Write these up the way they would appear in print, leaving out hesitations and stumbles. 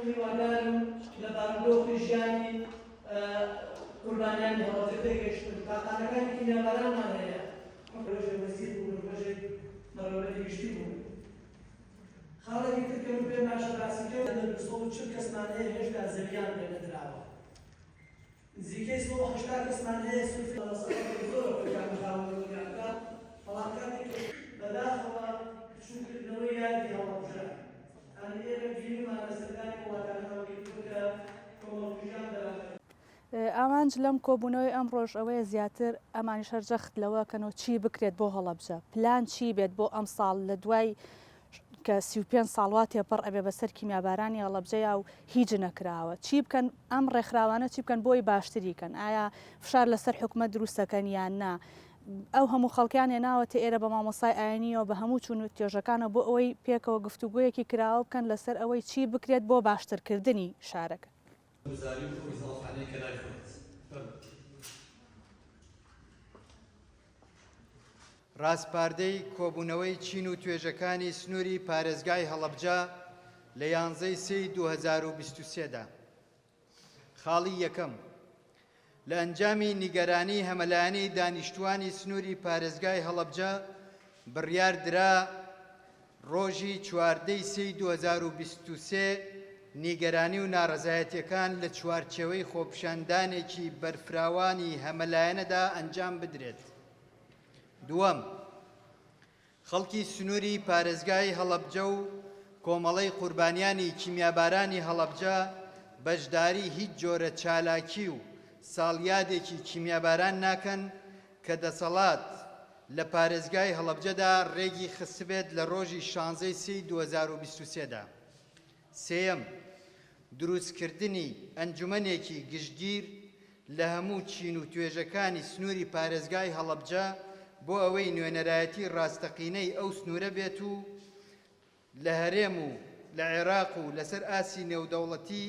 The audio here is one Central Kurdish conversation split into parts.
هیوادارم لە بارودۆخی ژیانی قوربانیانی هەڵەبجە تێگەیشتن. تاقانەکانی کیمیابارانمان هەیە. ڕۆژێک وەزیر بوون و ڕۆژێک بەڕێوەبەری گشتی بوون. خاڵێکی تر کە من پێم باشە باسی کەم، لە 240 کەسمان هەیە هێشتا زەویان پێ نەدراوە. نزیکەی 180 کەسمان هەیە سولفەی مەسەلەکە زۆرە خۆی خاوەنی دنیاکە، بەڵام کاتێک کە بەداخەوە بچووکردنەوەی یادی هەڵەبجە یانی ئێمە بینیمان لە سەردانی وڵاتانەوە کردووە کە کۆمەڵکوژیان بەرامبەر. ئامانج لەم کۆبوونەوەی ئەمڕۆش ئەوەیە زیاتر ئەمانیش هەر جەخت لەوە کەنەوە چی بکرێت بۆ هەڵەبجە، پلان چی بێت بۆ ئەمساڵ لە دوای کە 35 ساڵ وا تێپەڕ ئەبێ بەسەر کیمیابارانی هەڵەبجەیا و هیچ نەکراوە چی بکەن ئەم ڕێکخراوانە چی بکەن بۆی باشتری کەن ئایا فشار لەسەر حکومەت دروستەکەن یان نا ئەو هەموو خەڵکیان هێناوەتە ئێرە بە مامۆستای ئاینیەوە بە هەموو چون و توێژەکانەوە بۆ ئەوەی پێکەوە گفتوگۆیەکی کراوە بکەن لەسەر ئەوەی چی بکرێت بۆ باشترکردنی شارەکە. گوزاری و ئەو ئیزافانەی کە لای خۆیەتی. فەرموو. ڕاسپاردەی کۆبوونەوەی چین و توێژەکانی سنووری پارێزگای هەڵەبجە لە یانزەی سێی 2023 دا. خاڵی یەکەم، لە ئەنجامی نیگەرانی هەمەلایەنەی دانیشتووانی سنووری پارێزگای هەڵەبجە بڕیار درا ڕۆژی 14 ی سێی 2023 نیگەرانی و ناڕەزایەتیەکان لە چوارچێوەی خۆپیشاندانێکی بەرفراوانی هەمەلایەنەدا ئەنجام بدرێت. دووەم، خەڵکی سنووری پارێزگای هەڵەبجە و کۆمەڵەی قوربانیانی کیمیابارانی هەڵەبجە بەشداری هیچ جۆرە چالاکی و ساڵیادێکی کیمیاباران ناکەن کە دەسەڵات لە پارێزگای هەڵەبجەدا ڕێگی خستبێت لە ڕۆژی شانزەی سێی 2023 دا. سێیەم، دروستکردنی ئەنجومەنێکی گشتگیر لە هەموو چین و توێژەکانی سنووری پارێزگای هەڵەبجە بۆ ئەوەی نوێنەرایەتی ڕاستەقینەی ئەو سنوورە بێت و لە هەرێم و لە عێراق و لەسەر ئاستی نێودەوڵەتی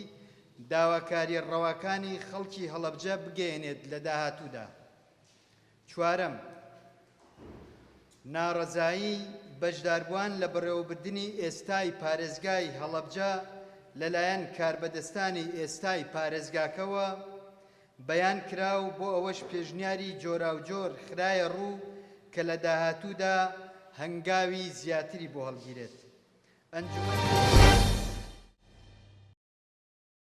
داواکارییە ڕەواکانی خەڵکی هەڵەبجە بگەیەنێت لە داهاتوودا. چوارەم، ناڕەزایی بەشداربووان لە بەڕێوەبردنی ئێستای پارێزگای هەڵەبجە لەلایەن کاربەدەستانی ئێستای پارێزگاکەوە بەیان کرا و بۆ ئەوەش پێشنیاری جۆراوجۆر خرایە ڕوو کە لە داهاتوودا هەنگاوی زیاتری بۆ هەڵگیرێت. ئەنجومەنی.